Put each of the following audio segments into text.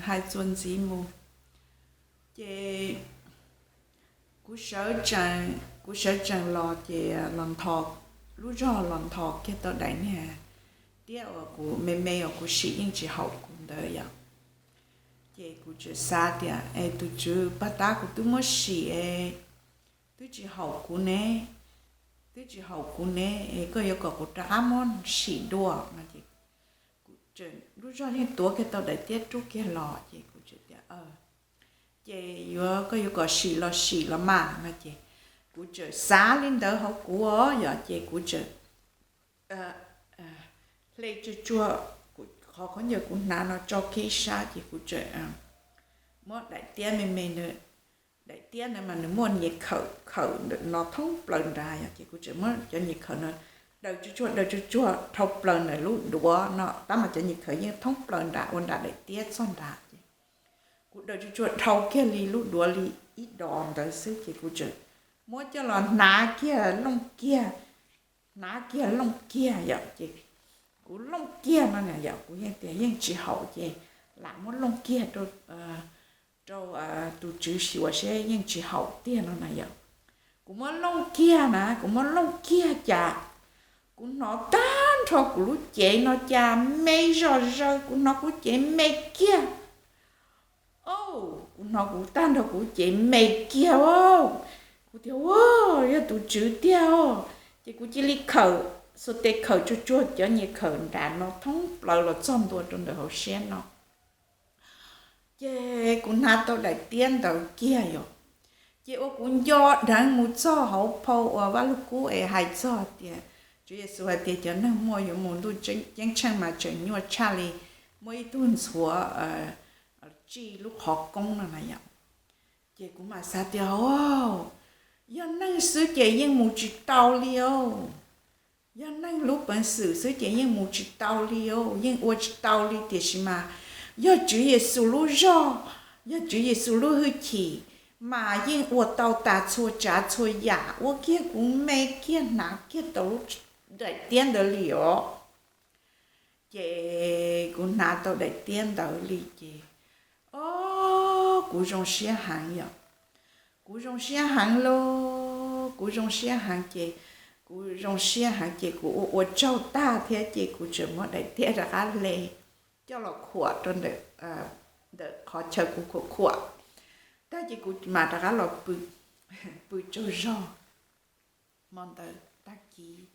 hais txuas ntxiv mus. Ces kuv sawv tsees, kuv sawv tsees los ces los nthos, lub zog los nthos kiag tau daim niag tiab uas kuv me me uas kuv sim yeej tsis haum kuv ntawd yom. Ces kuv tseem xav tias es tus tswv pag tab kuv twb muab sim, twb tsis haum kuv ne, twb tsis haum kuv ne, es koj yuav kom kuv rov qab muab sim dua no ces kuv tseem lub zog yeej tuav kiag tau daim tiab rub kiag los ces kuv tseem tias ces yuav koj yuav kom sim los sim los mas no ces kuv tseem xav li ntawd hauv kuv os yom ces kuv tseem hle tsuag tsuag, qhov khaub ncaws kuv hnav no tso kiag ib sab ces kuv tseem muab daim tiab me me na, daim tiab na mas nws muaj nyuag khawm khawm no thoob plaws nrad yom ces kuv tseem muab cov nyuag khawm no daws tsuag tsuag daws tsuag tsuag dhau plaws ntawm lub duav no tab mas cov nyuag khawm yeej thoob plaws nrad ua nram daim tiab txog nrad ces kuv daws tsuag tsuag dhau kiag li lub duav li ib dos ntawd xwb ces kuv tseem muab coj los hnav kiag looj kiag, hnav kiag looj kiag yom ces kuv looj kiag no na yom kuv yeej tias yeej tsis haum ces lam muab looj kiag rau tus tswv xyuas seb yeej tsis haum tiag no na yom. Kuv muab looj kiag na, kuv muab looj kiag cas kuv hnov tag nrho kuv lub cev no cas me zom zaws, kuv hnov kuv cev me kiag. Kuv hnov kuv tag nrho kuv cev me kiag os. Kuv tias ua yog tus tswv tiag os ces kuv cia li khawm xuas tes khawm tsuag tsuag cov nyuag khawm nram no thoob plaws los txog ntua rau ntawm hauv siab no. Ces kuv hnav tau daim tiab ntawd kiag yom, ces ua kuv nco dheev mus txog hauv phau uas Vaj Lug Kub es hais txog tias Tswv Yexus hais tias cov neeg muaj yuav mus ntuj ceeb tsheej mas tseem nyuaj tshaj li muaj ib tug ntxhuav tsij lub qhov koob no na yom. Ces kuv mam xav tias yog neeg xwb ces yeej mus tsis tau li os. Yog neeg lub peev xwm xwb ces yeej mus tsis tau li os, yeej ua tsis tau li tiam sis mas yog Tswv Yexus lub zog, yog Tswv Yexus lub hwj chim mas yeej ua tau tas txhua tsav txhua yam, ua kiag kuv me kiag hnav kiag tau lub daim tiab ntawd li os. Ces kuv hnav tau daim tiab ntawd li ces o kuv zoo siab heev yom. Kuv zoo siab heev lauj, kuv zoo siab heev ces, kuv zoo siab heev ces kuv ua ua tsaug tag thiab ces kuv tseem muab daim tiab rov qab hle coj los khuam rau ntawm qhov chaw kuv khuam khuam tag ces kuv mam rov qab los pw tsaug zog. Hmo ntawd tag kis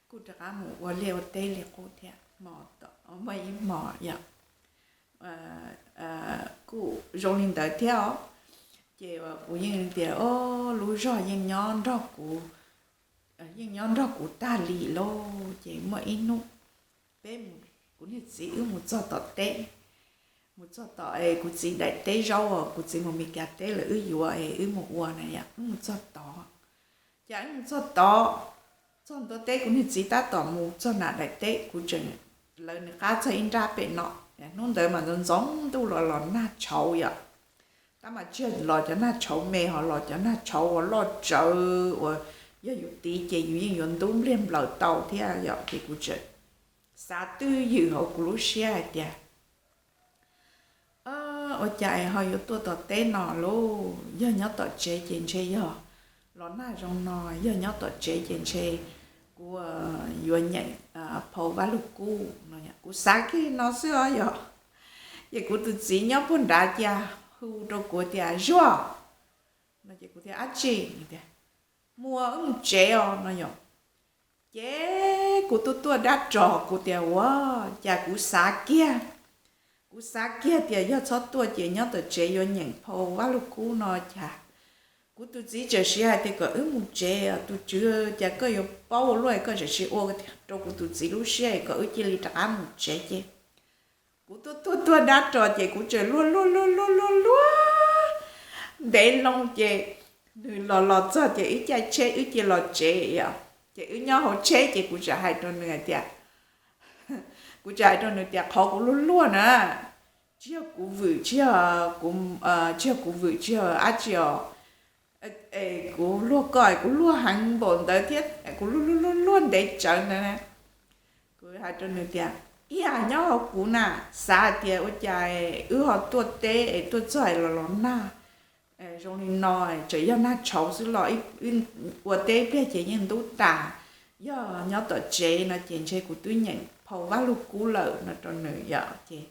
kuj rov qab mus ua liaj ua teb li qub thiab, muaj ib hmos yom, kuj zoo li ntawd thiab os. Ces kuv yeej tias o lub zog yeej nyob nrog kuv, yeej nyob nrog kuv tag li lauj. Ces muaj ib hnub peb, kuv niag txiv wb mus txog tom teb, mus txog tom es kuv txiv daim teb zaub uas kuv txiv mus Meskas teb lawm wb yuav es wb mus ua na yom, wb mus txog tod. Ces wb mus txog tod, txog ntua teb kuv niag txiv tab tom mus txog nram daim teb, kuv tseem lawv nws qab txog ib nrab pem no. Hnub ntawd mas ntxoov ntxoov ntuj los los nag tshauv yom. Tab mas tsis yog los cov nag tshauv me, ho los cov nag tshauv uas loj tsawv uas yog yus tiv ces yus yeej yuav ntub npliag nplaws tau thiab yom. Ces kuv tseem xav twj ywm hauv kuv lub siab hais tias ua cas es ho yuav tuaj tom teb no lauj? Yog nyob tom tsev ces ntshe yog los nag zoo no, yog nyob tom tsev ces ntshe kuv yuav nyeem phau Vaj Lug Kub no. Kuv xav kiag no xwb os yom. Ces kuv tus txiv nyob puag nrad cia hu rau kuv tias Zuag no, ces kuv tias dab tsi? Tias muaj, wb mus tsev os no yom. Ces kuv tuaj tuaj dab ros kuv tias ua cas kuv xav kiag, kuv xav kiag tias yog txhob tuaj ces nyob tom tsev yuav nyeem phau Vaj Lug Kub no cas. Kuv tus txiv tseem siv hais tias kom wb mus tsev, tus tswv cas koj yuav paub ua luaj, koj tseem siv ua rau kuv tus txiv lub siab kom wb cia li rov qab mus tsev ces kuv tuaj tuaj tuaj dab ros ces kuv tseem luag luag luag luag luag luag ntev loo ces nws los los txog ces wb caij tsheb wb cia los tsev os. Ces wb nyob hauv tsheb ces kuv tseem hais rau nws hais tias, kuv tseem hais rau nws tias qhov kuv luag luag na, tsis yog kuv vwm, tsis yog kuv, tsis yog kuv vwm, tsis yog dab tsi os. Es kuv luag koj, kuv luag heev npaum ntawd thiab, kuv luag luag luag luag ntev tsawv ntawd na. Kuv hais rau nws tias Ib yam nyob hauv kuv na, xav hais tias ua cas wb ho tuaj teb es tuaj txog es los los nag zoo li no, tseem yog nag tshauv xwb los ua teb ib pliag ces yeej ntub tas. Yog nyob tom tsev no ces ntshe kuv twb nyeem phau Vajluskub lawm no rau nws yom. Ces